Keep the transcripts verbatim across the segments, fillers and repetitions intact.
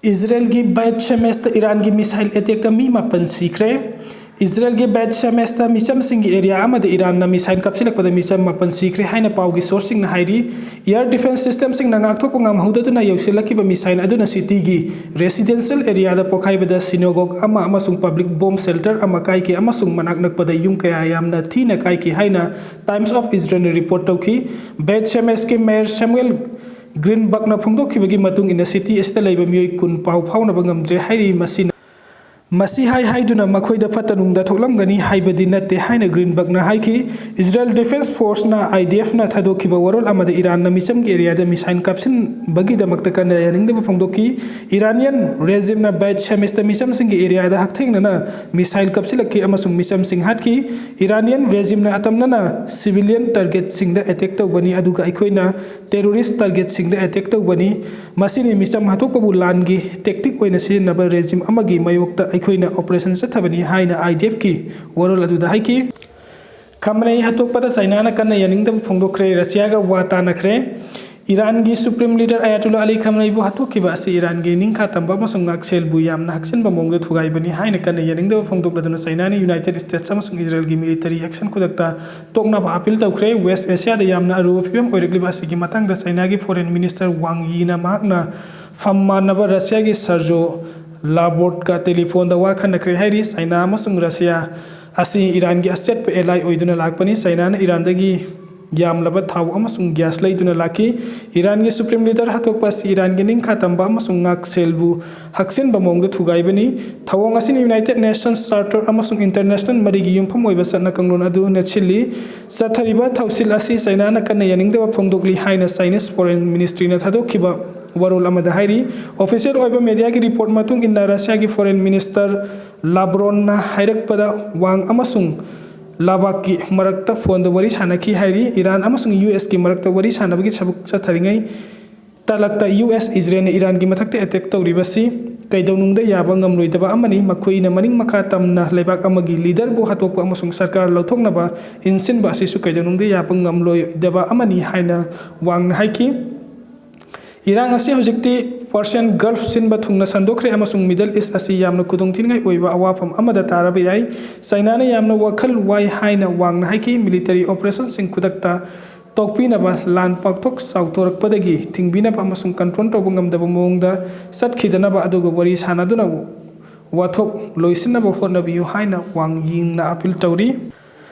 ꯏꯖꯔꯦꯜꯒꯤ ꯕꯦꯠ ꯁꯦꯃꯦꯁꯇ ꯏꯔꯥꯟꯒꯤ missile ꯑꯦꯇꯦꯛꯇ ꯃꯤ ꯃꯥꯄꯟ ꯁꯤꯈ꯭ꯔꯦ꯫ ꯏꯖꯔꯦꯜꯒꯤ ꯕꯦꯠ ꯁꯦꯃꯦꯁꯇ ꯃꯤꯆꯝꯁꯤꯡꯒꯤ area ꯑꯃꯗ ꯏꯔꯥꯟꯅ ꯃꯤꯁꯥꯏꯜ ꯀꯥꯞꯁꯤꯜꯂꯛꯄꯗ ꯃꯤꯆꯝ ꯃꯥꯄꯟ ꯁꯤꯈ꯭ꯔꯦ ꯍꯥꯏꯅ ꯄꯥꯎꯒꯤ ꯁꯣꯔꯁꯁꯤꯡꯅ ꯍꯥꯏꯔꯤ꯫ ꯏꯌꯔ ꯗꯤꯐꯦꯟꯁ ꯁꯤꯁꯇꯦꯝꯁꯤꯡꯅ ꯉꯥꯛꯊꯣꯛꯄ ꯉꯝꯍꯧꯗꯗꯨꯅ ꯌꯧꯁꯤꯜꯂꯛꯈꯤꯕ ꯃꯤꯁꯥꯏꯜ ꯑꯗꯨꯅ ꯁꯤꯇꯤꯒꯤ ꯔꯦꯁꯤꯗꯦꯟꯁꯤꯌꯦꯜ ꯑꯦꯔꯤꯌꯥꯗ ꯄꯣꯈꯥꯏꯕꯗ ꯁꯤꯅꯣꯒꯣꯒ ꯑꯃ ꯑꯃꯁꯨꯡ ꯄꯕ꯭ꯂꯤꯛ ꯕꯣꯝ ꯁꯦꯜꯇꯔ ꯑꯃ ꯀꯥꯏꯈꯤ ꯑꯃꯁꯨꯡ ꯃꯅꯥꯛ ꯅꯛꯄꯗ ꯌꯨꯝ ꯀꯌꯥ ꯌꯥꯝꯅ ꯊꯤꯅ ꯀꯥꯏꯈꯤ ꯍꯥꯏꯅ ꯇꯥꯏꯝꯁ ꯑꯣꯐ ꯏꯖꯔꯦꯜꯅ ꯔꯤꯄꯣꯔꯠ ꯇꯧꯈꯤ꯫ ꯕꯦꯠ ꯁꯦꯃꯦꯁꯀꯤ ꯃꯦꯌꯔ ꯁꯦꯃꯨꯑꯦꯜ ꯒ꯭ꯔꯤꯟꯕꯔꯒꯅ ꯐꯣꯡꯗꯣꯛꯈꯤꯕꯒꯤ ꯃꯇꯨꯡ ꯏꯟꯅ, ꯁꯤꯇꯤ ꯑꯁꯤꯗ ꯂꯩꯕ ꯃꯤꯑꯣꯏ ꯀꯨꯟ ꯄꯥꯎ ꯐꯥꯎꯅꯕ ꯉꯝꯗ꯭ꯔꯦ ꯍꯥꯏꯔꯤ꯫ ꯃꯁꯤꯅ, ꯃꯁꯤ ꯍꯥꯏ ꯍꯥꯏꯗꯨꯅ ꯃꯈꯣꯏꯗ ꯐꯠꯇ ꯅꯨꯡꯗ ꯊꯣꯛꯂꯝꯒꯅꯤ ꯍꯥꯏꯕꯗꯤ ꯅꯠꯇꯦ ꯍꯥꯏꯅ ꯒ꯭ꯔꯤꯟꯕꯔꯒꯅ ꯍꯥꯏꯈꯤ꯫ ꯏꯖꯔꯦꯜ ꯗꯤꯐꯦꯟꯁ ꯐꯣꯔꯁꯅ, IDFꯅ ꯊꯥꯗꯣꯛꯈꯤꯕ ꯋꯥꯔꯣꯜ ꯑꯃꯗ ꯏꯔꯥꯟꯅ ꯃꯤꯆꯝꯒꯤ ꯑꯦꯔꯤꯌꯥꯗ ꯃꯤꯁꯥꯏꯜ ꯀꯥꯞꯁꯤꯟꯕꯒꯤꯗꯃꯛꯇ ꯀꯟꯅ ꯌꯥꯅꯤꯡꯗꯕ ꯐꯣꯡꯗꯣꯛꯈꯤ꯫ ꯏꯔꯥꯅꯤꯌꯟ ꯔꯦꯖꯤꯝꯅ ꯕꯦꯠ ꯁꯦꯃꯦꯁꯇ ꯃꯤꯆꯝꯁꯤꯡꯒꯤ ꯑꯦꯔꯤꯌꯥꯗ ꯍꯛꯊꯦꯡꯅꯅ ꯃꯤꯁꯥꯏꯜ ꯀꯥꯞꯁꯤꯜꯂꯛꯈꯤ ꯑꯃꯁꯨꯡ ꯃꯤꯆꯝꯁꯤꯡ ꯍꯥꯠꯈꯤ꯫ ꯏꯔꯥꯅꯤꯌꯟ ꯔꯦꯖꯤꯝꯅ ꯑꯇꯝꯅꯅ ꯁꯤꯚꯤꯂꯤꯌꯟ ꯇꯥꯔꯒꯦꯠꯁꯤꯡꯗ ꯑꯦꯇꯦꯛ ꯇꯧꯕꯅꯤ, ꯑꯗꯨꯒ ꯑꯩꯈꯣꯏꯅ ꯇꯦꯔꯣꯔꯤꯁ꯭ꯠ ꯇꯥꯔꯒꯦꯠꯁꯤꯡꯗ ꯑꯦꯇꯦꯛ ꯇꯧꯕꯅꯤ꯫ ꯃꯁꯤꯅꯤ ꯃꯤꯆꯝ ꯍꯥꯠꯇꯣꯛꯄꯕꯨ ꯂꯥꯟꯒꯤ ꯇꯦꯛꯇꯤꯛ ꯑꯣꯏꯅ ꯁꯤꯖꯤꯟꯅꯕ ꯔꯦꯖꯤꯝ ꯑꯃꯒꯤ ꯃꯥꯌꯣꯛꯇ ꯑꯩꯈꯣꯏꯅ ꯑꯣꯄꯔꯦꯁꯟ ꯆꯠꯊꯕꯅꯤ ꯍꯥꯏꯅ IDFꯀꯤ ꯋꯥꯔꯣꯜ ꯑꯗꯨꯗ ꯍꯥꯏꯈꯤ꯫ ꯈꯥꯃꯦꯅꯦꯏ ꯍꯥꯠꯇꯣꯛꯄꯗ ꯆꯥꯏꯅꯥꯅ ꯀꯟꯅ ꯌꯥꯅꯤꯡꯗꯕ ꯐꯣꯡꯗꯣꯛꯈ꯭ꯔꯦ꯫ ꯔꯁꯤꯌꯥꯒ ꯋꯥ ꯇꯥꯅꯈ꯭ꯔꯦ꯫ ꯏꯔꯥꯟꯒꯤ ꯁꯨꯄ꯭ꯔꯤꯝ ꯂꯤꯗꯔ ꯑꯌꯥꯇꯨꯜꯂꯥ ꯑꯂꯤ ꯈꯥꯃꯦꯅꯦꯏꯕꯨ ꯍꯥꯠꯇꯣꯛꯈꯤꯕ ꯑꯁꯤ ꯏꯔꯥꯟꯒꯤ ꯅꯤꯡꯈꯥ ꯇꯝꯕ ꯑꯃꯁꯨꯡ ꯉꯥꯛꯁꯦꯜꯕꯨ ꯌꯥꯝꯅ ꯍꯛꯆꯤꯟꯕ ꯃꯑꯣꯡꯗ ꯊꯨꯒꯥꯏꯕꯅꯤ ꯍꯥꯏꯅ ꯀꯟꯅ ꯌꯥꯅꯤꯡꯗꯕ ꯐꯣꯡꯗꯣꯛꯂꯗꯨꯅ ꯆꯥꯏꯅꯥꯅ ꯌꯨꯅꯥꯏꯇꯦꯗ ꯁ꯭ꯇꯦꯠꯁ ꯑꯃꯁꯨꯡ ꯏꯖꯔꯦꯜꯒꯤ ꯃꯤꯂꯤꯇꯔꯤ ꯑꯦꯛꯁꯟ ꯈꯨꯗꯛꯇ ꯇꯣꯛꯅꯕ ꯑꯥꯄꯤꯜ ꯇꯧꯈ꯭ꯔꯦ꯫ ꯋꯦꯁ꯭ꯠ ꯑꯦꯁꯤꯌꯥꯗ ꯌꯥꯝꯅ ꯑꯔꯨꯕ ꯐꯤꯚꯝ ꯑꯣꯏꯔꯛꯂꯤꯕ ꯑꯁꯤꯒꯤ ꯃꯇꯥꯡꯗ ꯆꯥꯏꯅꯥꯒꯤ ꯐꯣꯔꯦꯟ ꯃꯤꯅꯤꯁꯇꯔ ꯋꯥꯡ ꯌꯤꯅ ꯃꯍꯥꯛꯅ ꯐꯝ ꯃꯥꯟꯅꯕ ꯔꯁꯤꯌꯥꯒꯤ ꯁꯔꯖꯣ ꯂꯥꯕꯣꯔꯠꯀ ꯇꯦꯂꯤꯐꯣꯟꯗ ꯋꯥ ꯈꯟꯅꯈ꯭ꯔꯦ ꯍꯥꯏꯔꯤ꯫ ꯆꯥꯏꯅꯥ ꯑꯃꯁꯨꯡ ꯔꯁꯤꯌꯥ ꯑꯁꯤ ꯏꯔꯥꯟꯒꯤ ꯑꯆꯦꯠꯄ ꯑꯦꯂꯥꯏ ꯑꯣꯏꯗꯨꯅ ꯂꯥꯛꯄꯅꯤ꯫ ꯆꯥꯏꯅꯥꯅ ꯏꯔꯥꯟꯗꯒꯤ ꯌꯥꯝꯂꯕ ꯊꯥꯎ ꯑꯃꯁꯨꯡ ꯒ꯭ꯌꯥꯁ ꯂꯩꯗꯨꯅ ꯂꯥꯛꯈꯤ꯫ ꯏꯔꯥꯟꯒꯤ ꯁꯨꯄ꯭ꯔꯤꯝ ꯂꯤꯗꯔ ꯍꯥꯠꯇꯣꯛꯄ ꯑꯁꯤ ꯏꯔꯥꯟꯒꯤ ꯅꯤꯡꯈꯥ ꯇꯝꯕ ꯑꯃꯁꯨꯡ ꯉꯥꯛꯁꯦꯜꯕꯨ ꯍꯛꯆꯤꯟꯕ ꯃꯑꯣꯡꯗ ꯊꯨꯒꯥꯏꯕꯅꯤ꯫ ꯊꯧꯑꯣꯡ ꯑꯁꯤꯅ ꯌꯨꯅꯥꯏꯇꯦꯗ ꯅꯦꯁꯟꯁ ꯆꯥꯔꯇꯔ ꯑꯃꯁꯨꯡ ꯏꯟꯇꯔꯅꯦꯁꯅꯦꯜ ꯃꯔꯤꯒꯤ ꯌꯨꯝꯐꯝ ꯑꯣꯏꯕ ꯆꯠꯅ ꯀꯥꯡꯂꯣꯟ ꯑꯗꯨ ꯅꯦꯠꯁꯤꯜꯂꯤ꯫ ꯆꯠꯊꯔꯤꯕ ꯊꯧꯁꯤꯜ ꯑꯁꯤ ꯆꯥꯏꯅꯥꯅ ꯀꯟꯅ ꯌꯥꯅꯤꯡꯗꯕ ꯐꯣꯡꯗꯣꯛꯂꯤ ꯍꯥꯏꯅ ꯆꯥꯏꯅꯤꯁ ꯐꯣꯔꯦꯟ ꯃꯤꯅꯤꯁꯇ꯭ꯔꯤꯅ ꯊꯥꯗꯣꯛꯈꯤꯕ ꯋꯥꯔꯣꯜ ꯑꯃꯗ ꯍꯥꯏꯔꯤ꯫ ꯑꯣꯐꯤꯁꯤꯌꯦꯜ ꯑꯣꯏꯕ ꯃꯦꯗꯤꯌꯥꯒꯤ ꯔꯤꯄꯣꯔꯠ ꯃꯇꯨꯡ ꯏꯟꯅ, ꯔꯁꯤꯌꯥꯒꯤ ꯐꯣꯔꯦꯟ ꯃꯤꯅꯤꯁꯇꯔ ꯂꯥꯕ꯭ꯔꯣꯟꯅ ꯍꯥꯏꯔꯛꯄꯗ, ꯋꯥꯡ ꯑꯃꯁꯨꯡ ꯂꯥꯕꯥꯛꯀꯤ ꯃꯔꯛꯇ ꯐꯣꯟꯗ ꯋꯥꯔꯤ ꯁꯥꯟꯅꯈꯤ ꯍꯥꯏꯔꯤ꯫ ꯏꯔꯥꯟ ꯑꯃꯁꯨꯡ USꯀꯤ ꯃꯔꯛꯇ ꯋꯥꯔꯤ ꯁꯥꯟꯅꯕꯒꯤ ꯊꯕꯛ ꯆꯠꯊꯔꯤꯉꯩ ꯇꯥꯂꯛꯇ US ꯏꯖꯔꯦꯜꯅ ꯏꯔꯥꯟꯒꯤ ꯃꯊꯛꯇ ꯑꯦꯇꯦꯛ ꯇꯧꯔꯤꯕꯁꯤ ꯀꯩꯗꯧꯅꯨꯡꯗ ꯌꯥꯕ ꯉꯝꯂꯣꯏꯗꯕ ꯑꯃꯅꯤ꯫ ꯃꯈꯣꯏꯅ ꯃꯅꯤꯡ ꯃꯈꯥ ꯇꯝꯅ ꯂꯩꯕꯥꯛ ꯑꯃꯒꯤ ꯂꯤꯗꯔꯕꯨ ꯍꯥꯠꯇꯣꯛꯄ ꯑꯃꯁꯨꯡ ꯁꯔꯀꯥꯔ ꯂꯧꯊꯣꯛꯅꯕ ꯏꯟꯁꯤꯟꯕ ꯑꯁꯤꯁꯨ ꯀꯩꯗꯧꯅꯨꯡꯗ ꯌꯥꯕ ꯉꯝꯂꯣꯏꯗꯕ ꯑꯃꯅꯤ ꯍꯥꯏꯅ ꯋꯥꯡꯅ ꯍꯥꯏꯈꯤ꯫ ꯏꯔꯥꯡ ꯑꯁꯤ ꯍꯧꯖꯤꯛꯇꯤ Persian Gulf ꯁꯤꯟꯕ ꯊꯨꯡꯅ ꯁꯟꯗꯣꯛꯈ꯭ꯔꯦ ꯑꯃꯁꯨꯡ Middle East ꯑꯁꯤ ꯌꯥꯝꯅ ꯈꯨꯗꯣꯡꯊꯤꯅꯤꯡꯉꯥꯏ ꯑꯣꯏꯕ ꯑꯋꯥꯐꯝ ꯑꯃꯗ ꯇꯥꯔꯕ ꯌꯥꯏ꯫ ꯆꯥꯏꯅꯥꯅ ꯌꯥꯝꯅ ꯋꯥꯈꯜ ꯋꯥꯏ ꯍꯥꯏꯅ ꯋꯥꯡꯅ ꯍꯥꯏꯈꯤ꯫ Military operationꯁꯤꯡ ꯈꯨꯗꯛꯇ ꯇꯣꯛꯄꯤꯅꯕ, ꯂꯥꯟ ꯄꯥꯛꯊꯣꯛ ꯆꯥꯎꯊꯣꯔꯛꯄꯗꯒꯤ ꯊꯤꯡꯕꯤꯅꯕ ꯑꯃꯁꯨꯡ control ꯇꯧꯕ ꯉꯝꯗꯕ ꯃꯑꯣꯡꯗ ꯆꯠꯈꯤꯗꯅꯕ ꯑꯗꯨꯒ ꯋꯥꯔꯤ ꯁꯥꯅꯗꯨꯅ ꯋꯥꯊꯣꯛ ꯂꯣꯏꯁꯤꯟꯅꯕ ꯍꯣꯠꯅꯕꯤꯌꯨ ꯍꯥꯏꯅ ꯋꯥꯡ ꯌꯤꯡꯅ appeal ꯇꯧꯔꯤ꯫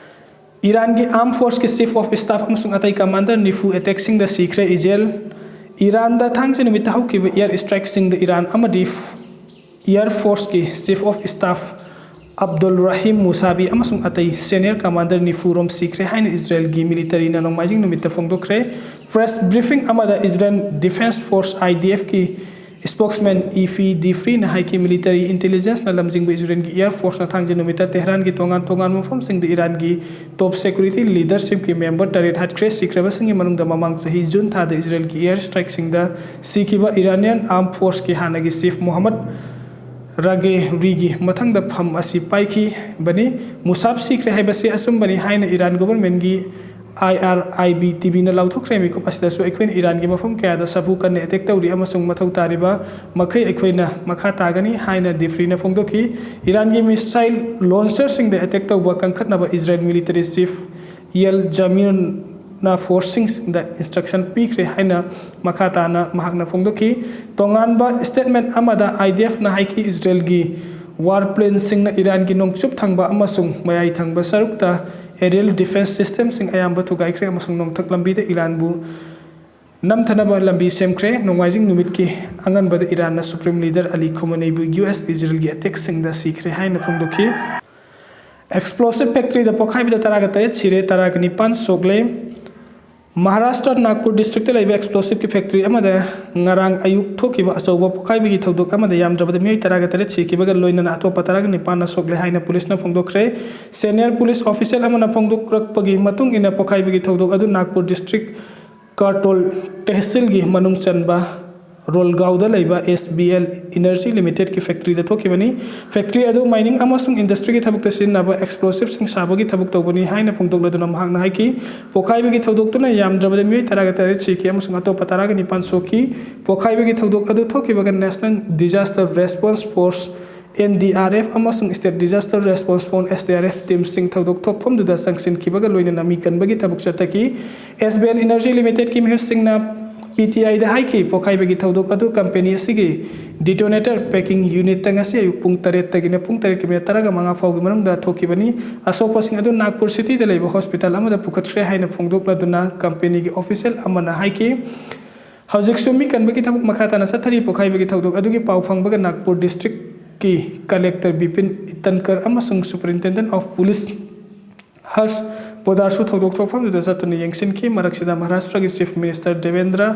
ꯏꯔꯥꯟꯒꯤ Armed Forceꯀꯤ Chief of Staff ꯑꯃꯁꯨꯡ ꯑꯇꯩ commander ꯅꯤꯐꯨ attackꯁꯤꯡꯗ ꯁꯤꯈ꯭ꯔꯦ꯫ ꯏꯖꯔꯦꯜ꯫ ꯏꯔꯥꯟꯗ ꯊꯥꯡꯖ ꯅꯨꯃꯤꯠꯇ ꯍꯧꯈꯤꯕ air strikeꯁꯤꯡꯗ ꯏꯔꯥꯟ ꯑꯃꯗꯤ Air Forceꯀꯤ Chief of Staff Abdul Rahim Mousavi ꯑꯃꯁꯨꯡ ꯑꯇꯩ senior commander ꯅꯤꯐꯨ ꯔꯣꯝ ꯁꯤꯈ꯭ꯔꯦ ꯍꯥꯏꯅ ꯏꯖꯔꯦꯜꯒꯤ militaryꯅ ꯅꯣꯡꯃꯥꯏꯖꯤꯡ ꯅꯨꯃꯤꯠꯇ ꯐꯣꯡꯗꯣꯛꯈ꯭ꯔꯦ꯫ Press briefing ꯑꯃꯗ Israel Defense Force, IDFꯀꯤ spokesman ꯏꯐꯤ ꯗꯤꯐ꯭ꯔꯤꯅ ꯍꯥꯏꯈꯤ, military intelligenceꯅ ꯂꯝꯖꯤꯡꯕ ꯏꯖꯔꯦꯜꯒꯤ Air Forceꯅ ꯊꯥꯡꯖ ꯅꯨꯃꯤꯠꯇ ꯇꯦꯍꯔꯥꯟꯒꯤ ꯇꯣꯉꯥꯟ ꯇꯣꯉꯥꯟꯕ ꯃꯐꯝꯁꯤꯡꯗ ꯏꯔꯥꯟꯒꯤ top security leadershipꯀꯤ member ꯇꯔꯦꯠ ꯍꯥꯠꯈ꯭ꯔꯦ꯫ ꯁꯤꯈ꯭ꯔꯕꯁꯤꯡꯒꯤ ꯃꯅꯨꯡꯗ ꯃꯃꯥꯡ ꯆꯍꯤ ꯖꯨꯟ ꯊꯥꯗ ꯏꯖꯔꯦꯜꯒꯤ air strikeꯁꯤꯡꯗ ꯁꯤꯈꯤꯕ Iranian Armed Forceꯀꯤ ꯍꯥꯟꯅꯒꯤ chief ꯃꯣꯍꯝꯃꯗ ꯔꯥꯒꯦꯔꯤꯒꯤ ꯃꯊꯪꯗ ꯐꯝ ꯑꯁꯤ ꯄꯥꯏꯈꯤꯕꯅꯤ꯫ ꯃꯨꯁꯥꯕ ꯁꯤꯈ꯭ꯔꯦ ꯍꯥꯏꯕꯁꯤ ꯑꯆꯨꯝꯕꯅꯤ ꯍꯥꯏꯅ ꯏꯔꯥꯟ governmentꯀꯤ IRIB TVꯅ ꯂꯥꯎꯊꯣꯛꯈ꯭ꯔꯦ꯫ ꯃꯤꯀꯨꯞ ꯑꯁꯤꯗꯁꯨ ꯑꯩꯈꯣꯏꯅ ꯏꯔꯥꯟꯒꯤ ꯃꯐꯝ ꯀꯌꯥꯗ ꯁꯥꯐꯨ ꯀꯟꯅ attack ꯇꯧꯔꯤ ꯑꯃꯁꯨꯡ ꯃꯊꯧ ꯇꯥꯔꯤꯕ ꯃꯈꯩ ꯑꯩꯈꯣꯏꯅ ꯃꯈꯥ ꯇꯥꯒꯅꯤ ꯍꯥꯏꯅ ꯗꯤꯐ꯭ꯔꯤꯅ ꯐꯣꯡꯗꯣꯛꯈꯤ꯫ ꯏꯔꯥꯟꯒꯤ missile launcherꯁꯤꯡꯗ attack ꯇꯧꯕ ꯀꯟꯈꯠꯅꯕ ꯏꯖꯔꯦꯜ military chief ꯌꯦꯜ ꯖꯃꯤꯔꯅ forceꯁꯤꯡꯗ instruction ꯄꯤꯈ꯭ꯔꯦ ꯍꯥꯏꯅ ꯃꯈꯥ ꯇꯥꯅ ꯃꯍꯥꯛꯅ ꯐꯣꯡꯗꯣꯛꯈꯤ꯫ ꯇꯣꯉꯥꯟꯕ statement ꯑꯃꯗ IDFꯅ ꯍꯥꯏꯈꯤ, ꯏꯖꯔꯦꯜꯒꯤ warplaneꯁꯤꯡꯅ ꯏꯔꯥꯟꯒꯤ ꯅꯣꯡꯆꯨꯞ ꯊꯪꯕ ꯑꯃꯁꯨꯡ ꯃꯌꯥꯏ ꯊꯪꯕ ꯁꯔꯨꯛꯇ aerial defence systemꯁꯤꯡ ꯑꯌꯥꯝꯕ ꯊꯨꯒꯥꯏꯈ꯭ꯔꯦ ꯑꯃꯁꯨꯡ ꯅꯣꯡꯊꯛ ꯂꯝꯕꯤꯗ ꯏꯔꯥꯟꯕꯨ ꯅꯝꯊꯅꯕ ꯂꯝꯕꯤ ꯁꯦꯝꯈ꯭ꯔꯦ꯫ ꯅꯣꯡꯃꯥꯏꯖꯤꯡ ꯅꯨꯃꯤꯠꯀꯤ ꯑꯉꯟꯕꯗ ꯏꯔꯥꯟꯅ Supreme Leader Ali Khameneiꯕꯨ US Israelꯒꯤ attackꯁꯤꯡꯗ ꯁꯤꯈ꯭ꯔꯦ ꯍꯥꯏꯅ ꯐꯣꯡꯗꯣꯛꯈꯤ꯫ Explosive factoryꯗ ꯄꯣꯈꯥꯏꯕꯗ ꯇꯔꯥꯒ ꯇꯔꯦꯠ ꯁꯤꯔꯦ, ꯇꯔꯥꯒ ꯅꯤꯄꯥꯟ ꯁꯣꯛꯂꯦ꯫ ꯃꯍꯥꯔꯥꯁꯇ꯭ꯔ ꯅꯥꯒꯄꯨꯔ districtꯇ ꯂꯩꯕ explosiveꯀꯤ factory ꯑꯃꯗ ꯉꯔꯥꯡ ꯑꯌꯨꯛ ꯊꯣꯛꯈꯤꯕ ꯑꯆꯧꯕ ꯄꯣꯈꯥꯏꯕꯒꯤ ꯊꯧꯗꯣꯛ ꯑꯃꯗ ꯌꯥꯝꯗ꯭ꯔꯕꯗ ꯃꯤꯑꯣꯏ ꯇꯔꯥꯒ ꯇꯔꯦꯠ ꯁꯤꯈꯤꯕꯒ ꯂꯣꯏꯅꯅ ꯑꯇꯣꯞꯄ ꯇꯔꯥꯒ ꯅꯤꯄꯥꯟꯅ ꯁꯣꯛꯂꯦ ꯍꯥꯏꯅ ꯄꯨꯂꯤꯁꯅ ꯐꯣꯡꯗꯣꯛꯈ꯭ꯔꯦ꯫ Senior ꯄꯨꯂꯤꯁ official ꯑꯃꯅ ꯐꯣꯡꯗꯣꯛꯂꯛꯄꯒꯤ ꯃꯇꯨꯡ ꯏꯟꯅ ꯄꯣꯈꯥꯏꯕꯒꯤ ꯊꯧꯗꯣꯛ ꯑꯗꯨ ꯅꯥꯒꯄꯨꯔ district ꯀꯥꯔꯇꯣꯜ ꯇꯦꯍꯁꯤꯜꯒꯤ ꯃꯅꯨꯡ ꯆꯟꯕ ꯔꯣꯜꯒꯥꯎꯗ ꯂꯩꯕ ꯑꯦꯁ ꯕꯤ ꯑꯦꯜ ꯏꯅꯔꯖꯤ ꯂꯤꯃꯤꯇꯦꯠꯀꯤ ꯐꯦꯛꯇꯔꯤꯗ ꯊꯣꯛꯈꯤꯕꯅꯤ꯫ ꯐꯦꯛꯇꯔꯤ ꯑꯗꯨ ꯃꯥꯏꯅꯤꯡ ꯑꯃꯁꯨꯡ ꯏꯟꯗꯁꯇ꯭ꯔꯤꯒꯤ ꯊꯕꯛꯇ ꯁꯤꯖꯤꯟꯅꯕ ꯑꯦꯛꯁꯄ꯭ꯂꯣꯁꯤꯞꯁꯤꯡ ꯁꯥꯕꯒꯤ ꯊꯕꯛ ꯇꯧꯕꯅꯤ ꯍꯥꯏꯅ ꯐꯣꯡꯗꯣꯛꯂꯗꯨꯅ ꯃꯍꯥꯛꯅ ꯍꯥꯏꯈꯤ, ꯄꯣꯈꯥꯏꯕꯒꯤ ꯊꯧꯗꯣꯛꯇꯨꯅ ꯌꯥꯝꯗ꯭ꯔꯕꯗ ꯃꯤꯑꯣꯏ ꯇꯔꯥꯒ ꯇꯔꯦꯠ ꯁꯤꯈꯤ ꯑꯃꯁꯨꯡ ꯑꯇꯣꯞꯄ ꯇꯔꯥꯒ ꯅꯤꯄꯥꯟ ꯁꯣꯛꯈꯤ꯫ ꯄꯣꯈꯥꯏꯕꯒꯤ ꯊꯧꯗꯣꯛ ꯑꯗꯨ ꯊꯣꯛꯈꯤꯕꯒ National Disaster Response Force, N D R F, ꯑꯃꯁꯨꯡ State Disaster Response Force, S D R F, ꯇꯤꯝꯁꯤꯡ ꯊꯧꯗꯣꯛ ꯊꯣꯛꯐꯝꯗꯨꯗ ꯆꯪꯁꯤꯟꯈꯤꯕꯒ ꯂꯣꯏꯅꯅ ꯃꯤ ꯀꯟꯕꯒꯤ ꯊꯕꯛ ꯆꯠꯊꯈꯤ꯫ ꯑꯦꯁ ꯕꯤ ꯑꯦꯜ ꯏꯅꯔꯖꯤ ꯂꯤꯃꯤꯇꯦꯠꯀꯤ ꯃꯤꯍꯨꯠꯁꯤꯡꯅ ꯄꯤ ꯇꯤ ꯑꯥꯏꯗ ꯍꯥꯏꯈꯤ, ꯄꯣꯈꯥꯏꯕꯒꯤ ꯊꯧꯗꯣꯛ ꯑꯗꯨ ꯀꯝꯄꯦꯅꯤ ꯑꯁꯤꯒꯤ ꯗꯤꯇꯣꯅꯦꯇꯔ ꯄꯦꯀꯤꯡ ꯌꯨꯅꯤꯠꯇ ꯉꯁꯤ ꯑꯌꯨꯛ ꯄꯨꯡ ꯇꯔꯦꯠꯇꯒꯤꯅ ꯄꯨꯡ ꯇꯔꯦꯠꯀꯤ ꯃꯤꯅꯤꯠ ꯇꯔꯥꯒ ꯃꯉꯥ ꯐꯥꯎꯒꯤ ꯃꯅꯨꯡꯗ ꯊꯣꯛꯈꯤꯕꯅꯤ꯫ ꯑꯁꯣꯛꯄꯁꯤꯡ ꯑꯗꯨ ꯅꯥꯒꯄꯨꯔ ꯁꯤꯇꯤꯗ ꯂꯩꯕ ꯍꯣꯁꯄꯤꯇꯥꯜ ꯑꯃꯗ ꯄꯨꯈꯠꯈ꯭ꯔꯦ ꯍꯥꯏꯅ ꯐꯣꯡꯗꯣꯛꯂꯗꯨꯅ ꯀꯝꯄꯦꯅꯤꯒꯤ ꯑꯣꯐꯤꯁꯤꯌꯦꯜ ꯑꯃꯅ ꯍꯥꯏꯈꯤ꯫ ꯍꯧꯖꯤꯛꯁꯨ ꯃꯤ ꯀꯟꯕꯒꯤ ꯊꯕꯛ ꯃꯈꯥ ꯇꯥꯅ ꯆꯠꯊꯔꯤ꯫ ꯄꯣꯈꯥꯏꯕꯒꯤ ꯊꯧꯗꯣꯛ ꯑꯗꯨꯒꯤ ꯄꯥꯎ ꯐꯪꯕꯒ ꯅꯥꯒꯄꯨꯔ ꯗꯤꯁꯇ꯭ꯔꯤꯛꯀꯤ ꯀꯂꯦꯛꯇꯔ ꯕꯤꯄꯤꯟ ꯏꯇꯟꯀꯔ ꯑꯃꯁꯨꯡ Superintendent of Police ꯍꯔꯁ ꯄꯣꯗꯥꯔꯁꯨ ꯊꯧꯗꯣꯛ ꯊꯣꯛꯐꯝꯗꯨꯗ ꯆꯠꯇꯨꯅ ꯌꯦꯡꯁꯤꯟꯈꯤ꯫ ꯃꯔꯛꯁꯤꯗ ꯃꯍꯥꯔꯥꯁꯇ꯭ꯔꯒꯤ chief minister Debendra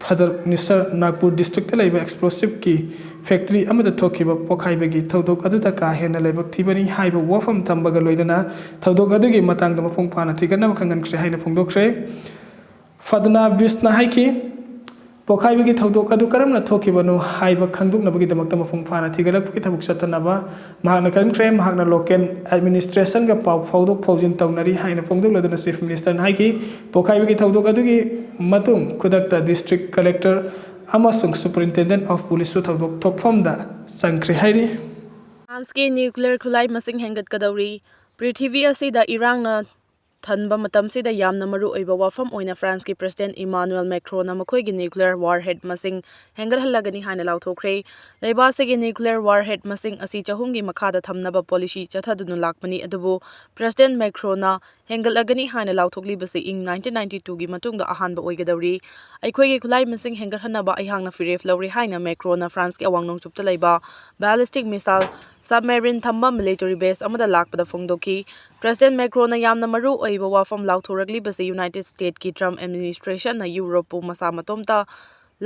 ꯐꯗꯔꯅꯤꯁꯔ Nagpur district ꯂꯩꯕ ꯑꯦꯛꯁꯄ꯭ꯂꯣꯁꯤꯞꯀꯤ ꯐꯦꯛꯇꯔꯤ ꯑꯃꯗ ꯊꯣꯛꯈꯤꯕ ꯄꯣꯈꯥꯏꯕꯒꯤ ꯊꯧꯗꯣꯛ ꯑꯗꯨꯗ ꯀꯥ ꯍꯦꯟꯅ ꯂꯥꯏꯕꯛ ꯊꯤꯕꯅꯤ ꯍꯥꯏꯕ ꯋꯥꯐꯝ ꯊꯝꯕꯒ ꯂꯣꯏꯅꯅ ꯊꯧꯗꯣꯛ ꯑꯗꯨꯒꯤ ꯃꯇꯥꯡꯗ ꯃꯄꯨꯡ ꯐꯥꯅ ꯊꯤꯒꯠꯅꯕ ꯈꯪꯍꯟꯈ꯭ꯔꯦ ꯍꯥꯏꯅ ꯐꯣꯡꯗꯣꯛꯈ꯭ꯔꯦ꯫ ꯐꯗꯅꯥꯕꯤꯁꯅ ꯍꯥꯏꯈꯤ, ꯄꯣꯈꯥꯏꯕꯒꯤ ꯊꯧꯗꯣꯛ ꯑꯗꯨ ꯀꯔꯝꯅ ꯊꯣꯛꯈꯤꯕꯅꯣ ꯍꯥꯏꯕ ꯈꯪꯗꯣꯛꯅꯕꯒꯤꯗꯃꯛꯇ ꯃꯄꯨꯡ ꯐꯥꯅ ꯊꯤꯒꯠꯂꯛꯄꯒꯤ ꯊꯕꯛ ꯆꯠꯊꯅꯕ ꯃꯍꯥꯛꯅ ꯈꯪꯈ꯭ꯔꯦ꯫ ꯃꯍꯥꯛꯅ ꯂꯣꯀꯦꯜ ꯑꯦꯗꯃꯤꯅꯤꯁꯇ꯭ꯔꯦꯁꯟꯒ ꯄꯥꯎ ꯐꯥꯎꯗꯣꯛ ꯐꯥꯎꯖꯤꯟ ꯇꯧꯅꯔꯤ ꯍꯥꯏꯅ ꯐꯣꯡꯗꯣꯛꯂꯗꯨꯅ ꯆꯤꯐ ꯃꯤꯅꯤꯁꯇꯔꯅ ꯍꯥꯏꯈꯤ, ꯄꯣꯈꯥꯏꯕꯒꯤ ꯊꯧꯗꯣꯛ ꯑꯗꯨꯒꯤ ꯃꯇꯨꯡ ꯈꯨꯗꯛꯇ ꯗꯤꯁꯇ꯭ꯔꯤꯛ ꯀꯂꯦꯛꯇꯔ ꯑꯃꯁꯨꯡ Superintendent of Policeꯁꯨ ꯊꯧꯗꯣꯛ ꯊꯣꯛꯐꯝꯗ ꯆꯪꯈ꯭ꯔꯦ ꯍꯥꯏꯔꯤ꯫ ꯐ꯭ꯔꯥꯟꯁꯀꯤ ꯅ꯭ꯌꯨꯀ꯭ꯂꯤꯌꯔ ꯈꯨꯠꯂꯥꯏ ꯃꯁꯤꯡ ꯍꯦꯟꯒꯠꯀꯗꯧꯔꯤ꯫ ꯄ꯭ꯔꯤꯊꯤꯕꯤ ꯑꯁꯤꯗ ꯏꯔꯥꯡꯅ ꯊꯟꯕ ꯃꯇꯝꯁꯤꯗ ꯌꯥꯝꯅ ꯃꯔꯨ ꯑꯣꯏꯕ ꯋꯥꯐꯝ ꯑꯣꯏꯅ ꯐ꯭ꯔꯥꯟꯁꯀꯤ ꯄ꯭ꯔꯁꯤꯗꯦꯟꯠ ꯏꯃꯥꯅꯨꯑꯦꯜ ꯃꯦꯀ꯭ꯔꯣꯟꯅ ꯃꯈꯣꯏꯒꯤ ꯅ꯭ꯌꯨꯀ꯭ꯂꯤꯌꯔ ꯋꯥꯔꯍꯦꯗ ꯃꯁꯤꯡ ꯍꯦꯟꯒꯠꯍꯜꯂꯒꯅꯤ ꯍꯥꯏꯅ ꯂꯥꯎꯊꯣꯛꯈ꯭ꯔꯦ꯫ ꯂꯩꯕꯥꯛ ꯑꯁꯤꯒꯤ ꯅ꯭ꯌꯨꯀ꯭ꯂꯤꯌꯔ ꯋꯥꯔꯍꯦꯗ ꯃꯁꯤꯡ ꯑꯁꯤ ꯆꯍꯨꯝꯒꯤ ꯃꯈꯥꯗ ꯊꯝꯅꯕ ꯄꯣꯂꯤꯁꯤ ꯆꯠꯊꯗꯨꯅ ꯂꯥꯛꯄꯅꯤ, ꯑꯗꯨꯕꯨ ꯄ꯭ꯔꯁꯤꯗꯦꯟꯠ ꯃꯦꯀ꯭ꯔꯣꯟꯅ ꯍꯦꯟꯒꯠꯂꯒꯅꯤ ꯍꯥꯏꯅ ꯂꯥꯎꯊꯣꯛꯂꯤꯕꯁꯤ ꯏꯪ ꯅꯥꯏꯟꯇꯤꯟ ꯅꯥꯏꯟꯇꯤ ꯇꯨꯒꯤ ꯃꯇꯨꯡꯗ ꯑꯍꯥꯟꯕ ꯑꯣꯏꯒꯗꯧꯔꯤ꯫ ꯑꯩꯈꯣꯏꯒꯤ ꯈꯨꯠꯂꯥꯏ ꯃꯁꯤꯡ ꯍꯦꯟꯒꯠꯍꯟꯅꯕ ꯑꯩꯍꯥꯛꯅ ꯐꯤꯔꯦꯞ ꯂꯧꯔꯦ ꯍꯥꯏꯅ ꯃꯦꯀ꯭ꯔꯣꯟꯅ ꯐ꯭ꯔꯥꯟꯁꯀꯤ ꯑꯋꯥꯡ ꯅꯣꯡꯆꯨꯞꯇ ꯂꯩꯕ ꯕꯦꯂꯤꯁꯇꯤꯛ ꯃꯤꯁꯥꯏꯜ ꯁꯕꯃꯦꯔꯤꯟ ꯊꯝꯕ ꯃꯤꯂꯤꯇꯔꯤ ꯕꯦꯁ ꯑꯃꯗ ꯂꯥꯛꯄꯗ ꯐꯣꯡꯗꯣꯛꯈꯤ꯫ ꯄ꯭ꯔꯁꯤꯗꯦꯟꯠ ꯃꯦꯀ꯭ꯔꯣꯟꯅ ꯌꯥꯝꯅ ꯃꯔꯨ ꯑꯣꯏꯕ ꯋꯥꯐꯝ ꯂꯥꯎꯊꯣꯔꯛꯂꯤꯕꯁꯤ ꯌꯨꯅꯥꯏꯇꯦꯗ ꯁ꯭ꯇꯦꯠꯀꯤ ꯇ꯭ꯔꯝꯞ ꯑꯦꯗꯃꯤꯅꯤꯁꯇ꯭ꯔꯦꯁꯟꯅ ꯌꯨꯔꯣꯞꯄꯨ ꯃꯁꯥ ꯃꯇꯣꯝꯇ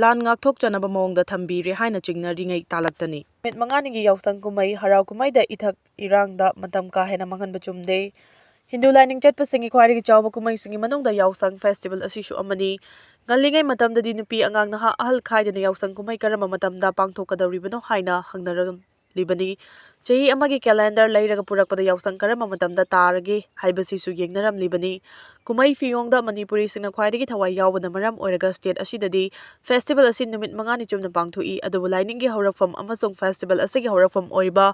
ꯂꯥꯟ ꯉꯥꯛꯊꯣꯛꯆꯅꯕ ꯃꯑꯣꯡꯗ ꯊꯝꯕꯤꯔꯦ ꯍꯥꯏꯅ ꯆꯤꯡꯅꯔꯤꯉꯩ ꯇꯥꯂꯛꯇꯅꯤ꯫ ꯅꯨꯃꯤꯠ ꯃꯉꯥꯅꯤꯒꯤ ꯌꯥꯎꯁꯪ ꯀꯨꯝꯍꯩ ꯍꯔꯥꯎ ꯀꯨꯝꯍꯩꯗ ꯏꯊꯛ ꯏꯔꯥꯡꯗ ꯃꯇꯝ ꯀꯥ ꯍꯦꯟꯅ ꯃꯥꯡꯍꯟꯕ ꯆꯨꯝꯗꯦ꯫ ꯍꯤꯟꯗꯨ ꯂꯥꯏꯅꯤꯡ ꯆꯠꯄꯁꯤꯡꯒꯤ ꯈ꯭ꯋꯥꯏꯗꯒꯤ ꯆꯥꯎꯕ ꯀꯨꯝꯍꯩꯁꯤꯡꯒꯤ ꯃꯅꯨꯡꯗ ꯌꯥꯎꯁꯪ ꯐꯦꯁꯇꯤꯚꯦꯜ ꯑꯁꯤꯁꯨ ꯑꯃꯅꯤ꯫ ꯉꯜꯂꯤꯉꯩ ꯃꯇꯝꯗꯗꯤ ꯅꯨꯄꯤ ꯑꯉꯥꯡ ꯅꯍꯥ ꯑꯍꯜ ꯈꯥꯏꯗꯅ ꯌꯥꯎꯁꯪ ꯀꯨꯝꯍꯩ ꯀꯔꯝꯕ ꯃꯇꯝꯗ ꯄꯥꯡꯊꯣꯛꯀꯗꯧꯔꯤꯕꯅꯣ ꯍꯥꯏꯅ ꯍꯪꯅꯔꯝꯂꯤꯕꯅꯤ꯫ ꯆꯍꯤ ꯑꯃꯒꯤ ꯀꯦꯂꯦꯟꯗꯔ ꯂꯩꯔꯒ ꯄꯨꯔꯛꯄꯗ ꯌꯥꯎꯁꯪ ꯀꯔꯝꯕ ꯃꯇꯝꯗ ꯇꯥꯔꯒꯦ ꯍꯥꯏꯕꯁꯤꯁꯨ ꯌꯦꯡꯅꯔꯝꯂꯤꯕꯅꯤ꯫ ꯀꯨꯝꯍꯩ ꯐꯤꯌꯣꯡꯗ ꯃꯅꯤꯄꯨꯔꯤꯁꯤꯡꯅ ꯈ꯭ꯋꯥꯏꯗꯒꯤ ꯊꯋꯥꯏ ꯌꯥꯎꯕꯅ ꯃꯔꯝ ꯑꯣꯏꯔꯒ ꯁ꯭ꯇꯦꯠ ꯑꯁꯤꯗꯗꯤ ꯐꯦꯁꯇꯤꯚꯦꯜ ꯑꯁꯤ ꯅꯨꯃꯤꯠ ꯃꯉꯥꯅꯤ ꯆꯨꯞꯅ ꯄꯥꯡꯊꯣꯛꯏ꯫ ꯑꯗꯨꯕꯨ ꯂꯥꯏꯅꯤꯡꯒꯤ ꯍꯧꯔꯛꯐꯝ ꯑꯃꯁꯨꯡ ꯐꯦꯁꯇꯤꯚꯦꯜ ꯑꯁꯤꯒꯤ ꯍꯧꯔꯛꯐꯝ ꯑꯣꯏꯔꯤꯕ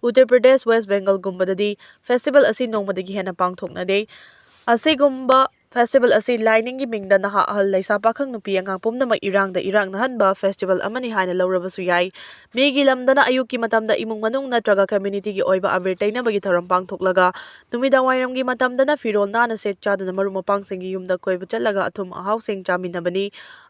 ꯎꯠꯇꯔ ꯄ꯭ꯔꯗꯦꯁ, ꯋꯦꯁ ꯕꯦꯡꯒꯜꯒꯨꯝꯕꯗꯗꯤ ꯐꯦꯁꯇꯤꯚꯦꯜ ꯑꯁꯤ ꯅꯣꯡꯃꯗꯒꯤ ꯍꯦꯟꯅ ꯄꯥꯡꯊꯣꯛꯅꯗꯦ꯫ ꯑꯁꯤꯒꯨꯝꯕ ꯐꯦꯁꯇꯤꯚꯦꯜ ꯑꯁꯤ ꯂꯥꯏꯅꯤꯡꯒꯤ ꯃꯤꯡꯗ ꯅꯍꯥ ꯑꯍꯜ ꯂꯩꯁꯥ ꯄꯥꯈꯪ ꯅꯨꯄꯤ ꯑꯉꯥꯡ ꯄꯨꯝꯅꯃꯛ ꯏꯔꯥꯡꯗ ꯏꯔꯥꯛꯅꯍꯟꯕ ꯐꯦꯁꯇꯤꯚꯦꯜ ꯑꯃꯅꯤ ꯍꯥꯏꯅ ꯂꯧꯔꯕꯁꯨ ꯌꯥꯏ꯫ ꯃꯤꯒꯤ ꯂꯝꯗꯅ ꯑꯌꯨꯛꯀꯤ ꯃꯇꯝꯗ ꯏꯃꯨꯡ ꯃꯅꯨꯡ ꯅꯠꯇ꯭ꯔꯒ ꯀꯝꯃ꯭ꯌꯨꯅꯤꯇꯤꯒꯤ ꯑꯣꯏꯕ ꯑꯕꯦꯔ ꯇꯩꯅꯕꯒꯤ ꯊꯧꯔꯝ ꯄꯥꯡꯊꯣꯛꯂꯒ ꯅꯨꯃꯤꯗꯥꯡꯋꯥꯏꯔꯝꯒꯤ ꯃꯇꯝꯗꯅ ꯐꯤꯔꯣꯜ ꯅꯥꯟꯅ ꯁꯦꯠ ꯆꯥꯗꯨꯅ ꯃꯔꯨꯞ ꯃꯄꯥꯡꯁꯤꯡꯒꯤ ꯌꯨꯝꯗ ꯀꯣꯏꯕ ꯆꯠꯂꯒ ꯑꯊꯨꯝ ꯑꯍꯥꯎꯁꯤꯡ ꯆꯥꯃꯤꯟꯅꯕꯅꯤ꯫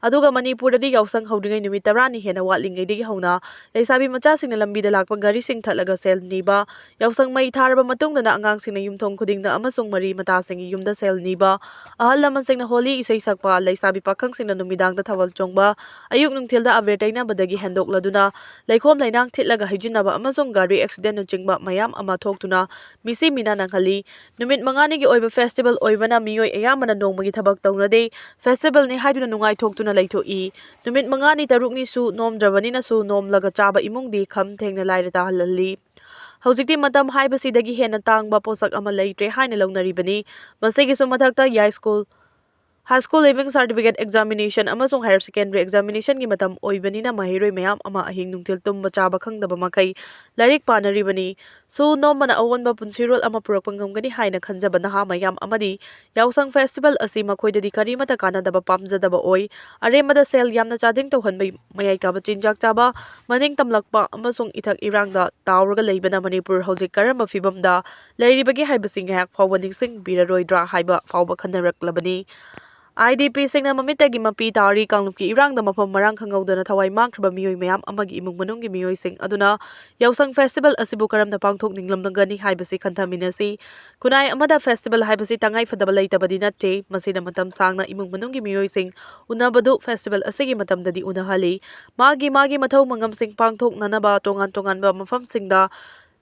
ꯑꯗꯨꯒ ꯃꯅꯤꯄꯨꯔꯗꯗꯤ ꯌꯥꯎꯁꯪ ꯍꯧꯗ꯭ꯔꯤꯉꯩ ꯅꯨꯃꯤꯠ ꯇꯔꯥꯅꯤ ꯍꯦꯟꯅ ꯋꯥꯠꯂꯤꯉꯩꯗꯒꯤ ꯍꯧꯅ ꯂꯩꯁꯥꯕꯤ ꯃꯆꯥꯁꯤꯡꯅ ꯂꯝꯕꯤꯗ ꯂꯥꯛꯄ ꯒꯥꯔꯤꯁꯤꯡ ꯊꯠꯂꯒ ꯁꯦꯜ ꯅꯤꯕ, ꯌꯥꯎꯁꯪ ꯃꯩ ꯊꯥꯔꯕ ꯃꯇꯨꯡꯗꯅ ꯑꯉꯥꯡꯁꯤꯡꯅ ꯌꯨꯝꯊꯣꯡ ꯈꯨꯗꯤꯡꯗ ꯑꯃꯁꯨꯡ ꯃꯔꯤ ꯃꯇꯥꯁꯤꯡꯒꯤ ꯌꯨꯝꯗ ꯁꯦꯜ ꯅꯤꯕ, ꯑꯍꯜ ꯂꯃꯟꯁꯤꯡꯅ ꯍꯣꯂꯤ ꯏꯁꯩ ꯁꯛꯄ, ꯂꯩꯁꯥꯕꯤ ꯄꯥꯈꯪꯁꯤꯡꯅ ꯅꯨꯃꯤꯗꯥꯡꯗ ꯊꯥꯕꯜ ꯆꯣꯡꯕ, ꯑꯌꯨꯛ ꯅꯨꯡꯊꯤꯜꯗ ꯑꯕꯦꯔ ꯇꯩꯅꯕꯗꯒꯤ ꯍꯦꯟꯗꯣꯛꯂꯗꯨꯅ ꯂꯩꯈꯣꯝ ꯂꯩꯅꯥꯡ ꯊꯤꯠꯂꯒ ꯍꯩꯖꯤꯟꯅꯕ ꯑꯃꯁꯨꯡ ꯒꯥꯔꯤ ꯑꯦꯛꯁꯤꯗꯦꯟꯅꯆꯤꯡꯕ ꯃꯌꯥꯝ ꯑꯃ ꯊꯣꯛꯇꯨꯅ ꯃꯤꯁꯤ ꯃꯤꯅꯥ ꯅꯪꯍꯜꯂꯤ꯫ ꯅꯨꯃꯤꯠ ꯃꯉꯥꯅꯤꯒꯤ ꯑꯣꯏꯕ ꯐꯦꯁꯇꯤꯚꯦꯜ ꯑꯣꯏꯕꯅ ꯃꯤꯑꯣꯏ ꯑꯌꯥꯝꯕꯅ ꯅꯣꯡꯃꯒꯤ ꯊꯕꯛ ꯇꯧꯅꯗꯦ꯫ ꯐꯦꯁꯇꯤꯚꯦꯜꯅꯤ ꯍꯥꯏꯗꯨꯅ ꯅꯨꯡꯉꯥꯏꯊꯣꯛꯇꯨꯅ ꯂꯩꯊꯣꯛꯏ꯫ ꯅꯨꯃꯤꯠ ꯃꯉꯥꯅꯤ ꯇꯔꯨꯛꯅꯤꯁꯨ ꯅꯣꯝꯗ꯭ꯔꯕꯅꯤꯅꯁꯨ ꯅꯣꯝꯂꯒ ꯆꯥꯕ ꯏꯃꯨꯡꯗꯤ ꯈꯝ ꯊꯦꯡꯅ ꯂꯥꯏꯔ ꯇꯥꯍꯜꯍꯜꯂꯤ꯫ ꯍꯧꯖꯤꯛꯇꯤ ꯃꯇꯝ ꯍꯥꯏꯕꯁꯤꯗꯒꯤ ꯍꯦꯟꯅ ꯇꯥꯡꯕ ꯄꯣꯠꯁꯛ ꯑꯃ ꯂꯩꯇ꯭ꯔꯦ ꯍꯥꯏꯅ ꯂꯧꯅꯔꯤꯕꯅꯤ꯫ ꯃꯁꯤꯒꯤꯁꯨ ꯃꯊꯛꯇ ꯌꯥꯏ school, high school leaving certificate examination ꯑꯃꯁꯨꯡ ꯍꯥꯌꯔ ꯁꯦꯀꯦꯟꯗꯔꯤ ꯑꯦꯛꯖꯥꯃꯤꯅꯦꯁꯟꯒꯤ ꯃꯇꯝ ꯑꯣꯏꯕꯅꯤꯅ ꯃꯍꯩꯔꯣꯏ ꯃꯌꯥꯝ ꯑꯃ ꯑꯍꯤꯡ ꯅꯨꯡꯊꯤꯜ ꯇꯨꯝꯕ ꯆꯥꯕ ꯈꯪꯗꯕ ꯃꯈꯩ ꯂꯥꯏꯔꯤꯛ ꯄꯥꯅꯔꯤꯕꯅꯤ꯫ ꯁꯨ ꯅꯣꯝꯕꯅ ꯑꯑꯣꯟꯕ ꯄꯨꯟꯁꯤꯔꯣꯜ ꯑꯃ ꯄꯨꯔꯛꯄ ꯉꯝꯒꯅꯤ ꯍꯥꯏꯅ ꯈꯟꯖꯕ ꯅꯍꯥ ꯃꯌꯥꯝ ꯑꯃꯗꯤ ꯌꯥꯎꯁꯪ ꯐꯦꯁꯇꯤꯚꯦꯜ ꯑꯁꯤ ꯃꯈꯣꯏꯗꯗꯤ ꯀꯔꯤꯃꯠꯇ ꯀꯥꯟꯅꯗꯕ ꯄꯥꯝꯖꯗꯕ ꯑꯣꯏ꯫ ꯑꯔꯦꯝꯕꯗ ꯁꯦꯜ ꯌꯥꯝꯅ ꯆꯥꯗꯤꯡ ꯇꯧꯍꯟꯕ, ꯃꯌꯥꯏ ꯀꯥꯕ ꯆꯤꯟꯖꯥꯛ ꯆꯥꯕ, ꯃꯅꯤꯡ ꯇꯝꯂꯛꯄ ꯑꯃꯁꯨꯡ ꯏꯊꯛ ꯏꯔꯥꯡꯗ ꯇꯥꯎꯔꯒ ꯂꯩꯕꯅ ꯃꯅꯤꯄꯨꯔ ꯍꯧꯖꯤꯛ ꯀꯔꯝꯕ ꯐꯤꯕꯝꯗ ꯂꯩꯔꯤꯕꯒꯦ ꯍꯥꯏꯕꯁꯤ ꯉꯥꯏꯍꯥꯛ ꯐꯥꯎꯕ ꯅꯤꯡꯁꯤꯡꯕꯤꯔꯔꯣꯏꯗ꯭ꯔꯥ ꯍꯥꯏꯕ ꯐꯥꯎꯕ ꯈꯟꯅꯔꯛꯂꯕꯅꯤ꯫ ꯑꯥꯏ ꯗꯤ ꯄꯤꯁꯤꯡꯅ ꯃꯃꯤꯠꯇꯒꯤ ꯃꯄꯤ ꯇꯥꯔꯤ꯫ ꯀꯥꯡꯂꯨꯞꯀꯤ ꯏꯔꯥꯡꯗ ꯃꯐꯝ ꯃꯔꯥꯡ ꯈꯪꯍꯧꯗꯅ ꯊꯋꯥꯏ ꯃꯥꯡꯈ꯭ꯔꯕ ꯃꯤꯑꯣꯏ ꯃꯌꯥꯝ ꯑꯃꯒꯤ ꯏꯃꯨꯡ ꯃꯅꯨꯡꯒꯤ ꯃꯤꯑꯣꯏꯁꯤꯡ ꯑꯗꯨꯅ ꯌꯥꯎꯁꯪ ꯐꯦꯁꯇꯤꯚꯦꯜ ꯑꯁꯤꯕꯨ ꯀꯔꯝꯅ ꯄꯥꯡꯊꯣꯛꯅꯤꯡꯂꯝꯒꯅꯤ ꯍꯥꯏꯕꯁꯤ ꯈꯟꯊꯃꯤꯟꯅꯁꯤ꯫ ꯈꯨꯟꯅꯥꯏ ꯑꯃꯗ ꯐꯦꯁꯇꯤꯚꯦꯜ ꯍꯥꯏꯕꯁꯤ ꯇꯉꯥꯏ ꯐꯗꯕ ꯂꯩꯇꯕꯗꯤ ꯅꯠꯇꯦ꯫ ꯃꯁꯤꯅ ꯃꯇꯝ ꯁꯥꯡꯅ ꯏꯃꯨꯡ ꯃꯅꯨꯡꯒꯤ ꯃꯤꯑꯣꯏꯁꯤꯡ ꯎꯅꯕꯗꯨ ꯐꯦꯁꯇꯤꯚꯦꯜ ꯑꯁꯤꯒꯤ ꯃꯇꯝꯗꯗꯤ ꯎꯅꯍꯜꯂꯤ꯫ ꯃꯥꯒꯤ ꯃꯥꯒꯤ ꯃꯊꯧ ꯃꯉꯝꯁꯤꯡ ꯄꯥꯡꯊꯣꯛꯅꯅꯕ ꯇꯣꯉꯥꯟ ꯇꯣꯉꯥꯟꯕ ꯃꯐꯝꯁꯤꯡꯗ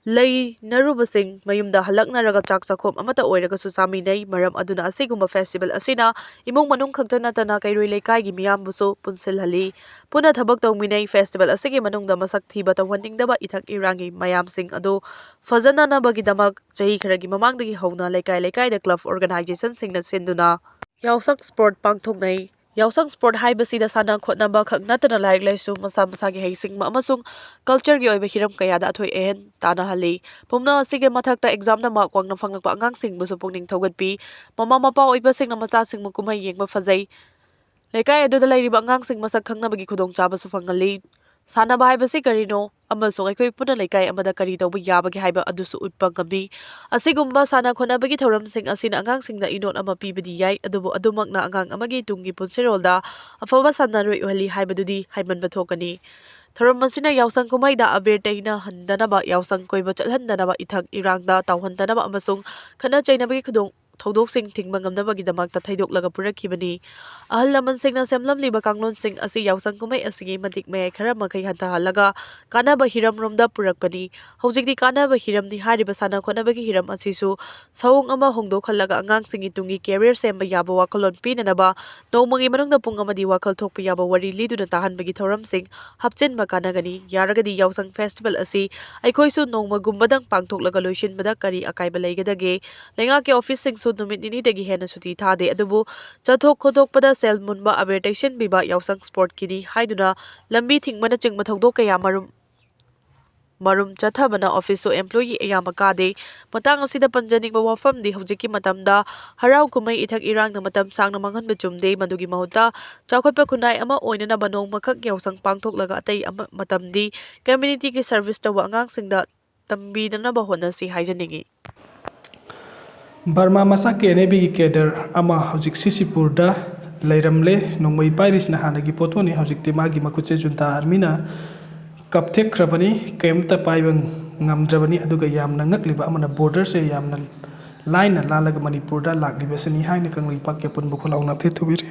ꯂꯩꯅꯔꯨꯕꯁꯤꯡ ꯃꯌꯨꯝꯗ ꯍꯜꯂꯛꯅꯔꯒ ꯆꯥꯛ ꯆꯥꯛꯈꯨꯝ ꯑꯃꯠꯇ ꯑꯣꯏꯔꯒꯁꯨ ꯆꯥꯃꯤꯟꯅꯩ꯫ ꯃꯔꯝ ꯑꯗꯨꯅ ꯑꯁꯤꯒꯨꯝꯕ festival ꯑꯁꯤꯅ ꯏꯃꯨꯡ ꯃꯅꯨꯡ ꯈꯛꯇ ꯅꯠꯇꯅ ꯀꯩꯔꯣꯏ ꯂꯩꯀꯥꯏꯒꯤ ꯃꯤꯌꯥꯝꯕꯨꯁꯨ ꯄꯨꯟꯁꯤꯜꯍꯜꯂꯤ꯫ ꯄꯨꯟꯅ ꯊꯕꯛ ꯇꯧꯃꯤꯟꯅꯩ꯫ Festival ꯑꯁꯤꯒꯤ ꯃꯅꯨꯡꯗ ꯃꯁꯛ ꯊꯤꯕ ꯇꯧꯍꯟꯅꯤꯡꯗꯕ ꯏꯊꯛ ꯏꯔꯥꯡꯒꯤ ꯃꯌꯥꯝꯁꯤꯡ ꯑꯗꯨ ꯐꯖꯅꯅꯕꯒꯤꯗꯃꯛ ꯆꯍꯤ ꯈꯔꯒꯤ ꯃꯃꯥꯡꯗꯒꯤ ꯍꯧꯅ ꯂꯩꯀꯥꯏ ꯂꯩꯀꯥꯏꯗ club organizationꯁꯤꯡꯅ ꯁꯤꯟꯗꯨꯅ ꯌꯥꯎꯁꯪ sport ꯄꯥꯡꯊꯣꯛꯅꯩ꯫ ꯌꯥꯎꯁꯪ sport ꯍꯥꯏꯕꯁꯤꯗ ꯁꯥꯟꯅ ꯈꯣꯠꯅꯕ ꯈꯛ ꯅꯠꯇꯅ ꯂꯥꯏꯔꯤꯛ ꯂꯥꯏꯁꯨ, ꯃꯁꯥ ꯃꯁꯥꯒꯤ ꯍꯩꯁꯤꯡꯕ ꯑꯃꯁꯨꯡ cultureꯒꯤ ꯑꯣꯏꯕ ꯍꯤꯔꯝ ꯀꯌꯥꯗ ꯑꯊꯣꯏ ꯑꯍꯦꯟ ꯇꯥꯟꯅꯍꯜꯂꯤ꯫ ꯄꯨꯝꯅꯃꯛ ꯑꯁꯤꯒꯤ ꯃꯊꯛꯇ examꯗ mark ꯋꯥꯡꯅ ꯐꯪꯂꯛꯄ ꯑꯉꯥꯡꯁꯤꯡꯕꯨꯁꯨ ꯄꯨꯛꯅꯤꯡ ꯊꯧꯒꯠꯄꯤ꯫ ꯃꯃꯥ ꯃꯄꯥ ꯑꯣꯏꯕꯁꯤꯡꯅ ꯃꯆꯥꯁꯤꯡꯕꯨ ꯀꯨꯝꯍꯩ ꯌꯦꯡꯕ ꯐꯖꯩ꯫ ꯂꯩꯀꯥꯏ ꯑꯗꯨꯗ ꯂꯩꯔꯤꯕ ꯑꯉꯥꯡꯁꯤꯡ ꯃꯁꯛ ꯈꯪꯅꯕꯒꯤ ꯈꯨꯗꯣꯡꯆꯥꯕꯁꯨ ꯐꯪꯍꯜꯂꯤ꯫ ꯁꯥꯟꯅꯕ ꯍꯥꯏꯕꯁꯤ ꯀꯔꯤꯅꯣ ꯑꯃꯁꯨꯡ ꯑꯩꯈꯣꯏ ꯄꯨꯟꯅ ꯂꯩꯀꯥꯏ ꯑꯃꯗ ꯀꯔꯤ ꯇꯧꯕ ꯌꯥꯕꯒꯦ ꯍꯥꯏꯕ ꯑꯗꯨꯁꯨ ꯎꯠꯄ ꯉꯝꯃꯤ꯫ ꯑꯁꯤꯒꯨꯝꯕ ꯁꯥꯟꯅ ꯈꯣꯠꯅꯕꯒꯤ ꯊꯧꯔꯝꯁꯤꯡ ꯑꯁꯤꯅ ꯑꯉꯥꯡꯁꯤꯡꯗ ꯏꯅꯣꯠ ꯑꯃ ꯄꯤꯕꯗꯤ ꯌꯥꯏ, ꯑꯗꯨꯕꯨ ꯑꯗꯨꯃꯛꯅ ꯑꯉꯥꯡ ꯑꯃꯒꯤ ꯇꯨꯡꯒꯤ ꯄꯨꯟꯁꯤꯔꯣꯜꯗ ꯑꯐꯕ ꯁꯥꯟꯅꯔꯣꯏ ꯑꯣꯏꯍꯜꯂꯤ ꯍꯥꯏꯕꯗꯨꯗꯤ ꯍꯥꯏꯃꯟꯕ ꯊꯣꯛꯀꯅꯤ꯫ ꯊꯧꯔꯝ ꯑꯁꯤꯅ ꯌꯥꯎꯁꯪ ꯀꯨꯝꯍꯩꯗ ꯑꯕꯦꯔ ꯇꯩꯅꯍꯟꯗꯅꯕ, ꯌꯥꯎꯁꯪ ꯀꯣꯏꯕ ꯆꯠꯍꯟꯗꯅꯕ, ꯏꯊꯛ ꯏꯔꯥꯡꯗ ꯇꯥꯎꯍꯟꯗꯅꯕ ꯑꯃꯁꯨꯡ ꯈꯠꯅ ꯆꯩꯅꯕꯒꯤ ꯈꯨꯗꯣꯡ ꯊꯧꯗꯣꯛꯁꯤꯡ ꯊꯤꯡꯕ ꯉꯝꯅꯕꯒꯤꯗꯃꯛꯇ ꯊꯩꯗꯣꯛꯂꯒ ꯄꯨꯔꯛꯈꯤꯕꯅꯤ꯫ ꯑꯍꯜ ꯂꯃꯟꯁꯤꯡꯅ ꯁꯦꯝꯂꯝꯂꯤꯕ ꯀꯥꯡꯂꯣꯟꯁꯤꯡ ꯑꯁꯤ ꯌꯥꯎꯁꯪ ꯀꯨꯝꯍꯩ ꯑꯁꯤꯒꯤ ꯃꯇꯤꯛ ꯃꯌꯥꯏ ꯈꯔ ꯃꯈꯩ ꯍꯟꯊꯍꯜꯂꯒ ꯀꯥꯟꯅꯕ ꯍꯤꯔꯝꯔꯣꯝꯗ ꯄꯨꯔꯛꯄꯅꯤ꯫ ꯍꯧꯖꯤꯛꯇꯤ ꯀꯥꯟꯅꯕ ꯍꯤꯔꯝꯅꯤ ꯍꯥꯏꯔꯤꯕ ꯁꯥꯟꯅ ꯈꯣꯠꯅꯕꯒꯤ ꯍꯤꯔꯝ ꯑꯁꯤꯁꯨ ꯁꯑꯣꯡ ꯑꯃ ꯍꯣꯡꯗꯣꯛꯍꯜꯂꯒ ꯑꯉꯥꯡꯁꯤꯡꯒꯤ ꯇꯨꯡꯒꯤ career ꯁꯦꯝꯕ ꯌꯥꯕ ꯋꯥꯈꯜꯂꯣꯟ ꯄꯤꯅꯅꯕ ꯅꯣꯡꯃꯒꯤ ꯃꯅꯨꯡꯗ ꯄꯨꯡ ꯑꯃꯗꯤ ꯋꯥꯈꯜ ꯊꯣꯛꯄ ꯌꯥꯕ ꯋꯥꯔꯤ ꯂꯤꯗꯨꯅ ꯇꯥꯍꯟꯕꯒꯤ ꯊꯧꯔꯝꯁꯤꯡ ꯍꯥꯞꯆꯤꯟꯕ ꯀꯥꯟꯅꯒꯅꯤ꯫ ꯌꯥꯔꯒꯗꯤ ꯌꯥꯎꯁꯪ festival ꯑꯁꯤ ꯑꯩꯈꯣꯏꯁꯨ ꯅꯣꯡꯃꯒꯨꯝꯕꯗꯪ ꯄꯥꯡꯊꯣꯛꯂꯒ ꯂꯣꯏꯁꯤꯟꯕꯗ ꯀꯔꯤ ꯑꯀꯥꯏꯕ ꯂꯩꯒꯗꯒꯦ? ꯂꯩꯉꯥꯛꯀꯤ officeꯁꯤꯡꯁꯨ ꯅꯨꯃꯤꯠ ꯅꯤꯅꯤꯗꯒꯤ ꯍꯦꯟꯅ ꯁꯨꯇꯤ ꯊꯥꯗꯦ, ꯑꯗꯨꯕꯨ ꯆꯠꯊꯣꯛ ꯈꯣꯠꯇꯣꯛꯄꯗ ꯁꯦꯜ ꯃꯨꯟꯕ, ꯑꯕꯦꯔ ꯇꯩꯁꯤꯟꯕꯤꯕ, ꯌꯥꯎꯁꯪ sportꯀꯤꯅꯤ ꯍꯥꯏꯗꯨꯅ ꯂꯝꯕꯤ ꯊꯤꯡꯕꯅꯆꯤꯡꯕ ꯊꯧꯗꯣꯛ ꯀꯌꯥ ꯃꯔꯨꯝ ꯃꯔꯨꯝ ꯆꯠꯊꯕꯅ officeꯁꯨ employee ꯑꯌꯥꯝꯕ ꯀꯥꯗꯦ꯫ ꯃꯇꯥꯡ ꯑꯁꯤꯗ ꯄꯟꯖꯅꯤꯡꯕ ꯋꯥꯐꯝꯗꯤ, ꯍꯧꯖꯤꯛꯀꯤ ꯃꯇꯝꯗ ꯍꯔꯥꯎ ꯀꯨꯝꯍꯩ ꯏꯊꯛ ꯏꯔꯥꯡꯅ ꯃꯇꯝ ꯁꯥꯡꯅ ꯃꯥꯡꯍꯟꯕ ꯆꯨꯝꯗꯦ꯫ ꯃꯗꯨꯒꯤ ꯃꯍꯨꯠꯇ ꯆꯥꯎꯈꯠꯄ ꯈꯨꯟꯅꯥꯏ ꯑꯃ ꯑꯣꯏꯅꯅꯕ ꯅꯣꯡꯃꯈꯛ ꯌꯥꯎꯁꯪ ꯄꯥꯡꯊꯣꯛꯂꯒ ꯑꯇꯩ ꯑꯃ-, ꯃꯇꯝꯗꯤ communityꯒꯤ service ꯇꯧꯕ ꯑꯉꯥꯡꯁꯤꯡꯗ ꯇꯝꯕꯤꯅꯅꯕ ꯍꯣꯠꯅꯁꯤ ꯍꯥꯏꯖꯅꯤꯡꯏ꯫ ꯕꯔꯃꯥ ꯃꯆꯥ KNABꯒꯤ cadre ꯑꯃ ꯍꯧꯖꯤꯛ ꯁꯤꯁꯤꯄꯨꯔꯗ ꯂꯩꯔꯝꯂꯦ꯫ ꯅꯣꯡꯃꯩ ꯄꯥꯏꯔꯤꯁꯤꯅ ꯍꯥꯟꯅꯒꯤ ꯄꯣꯠꯊꯣꯛꯅꯤ, ꯍꯧꯖꯤꯛꯇꯤ ꯃꯥꯒꯤ ꯃꯈꯨꯠꯁꯦ junta armyꯅ ꯀꯞꯊꯦꯛꯈ꯭ꯔꯕꯅꯤ, ꯀꯔꯤꯝꯇ ꯄꯥꯏꯕ ꯉꯝꯗ꯭ꯔꯕꯅꯤ꯫ ꯑꯗꯨꯒ ꯌꯥꯝꯅ ꯉꯛꯂꯤꯕ ꯑꯃꯅ, borderꯁꯦ ꯌꯥꯝꯅ ꯂꯥꯏꯅ ꯂꯥꯜꯂꯒ ꯃꯅꯤꯄꯨꯔꯗ ꯂꯥꯛꯂꯤꯕꯁꯤꯅꯤ ꯍꯥꯏꯅ ꯀꯪꯂꯩꯄꯥꯛꯀꯤ ꯑꯄꯨꯟꯕ ꯈꯨꯜꯂꯥꯎꯅ ꯊꯦꯠꯊꯨꯕꯤꯔꯤ꯫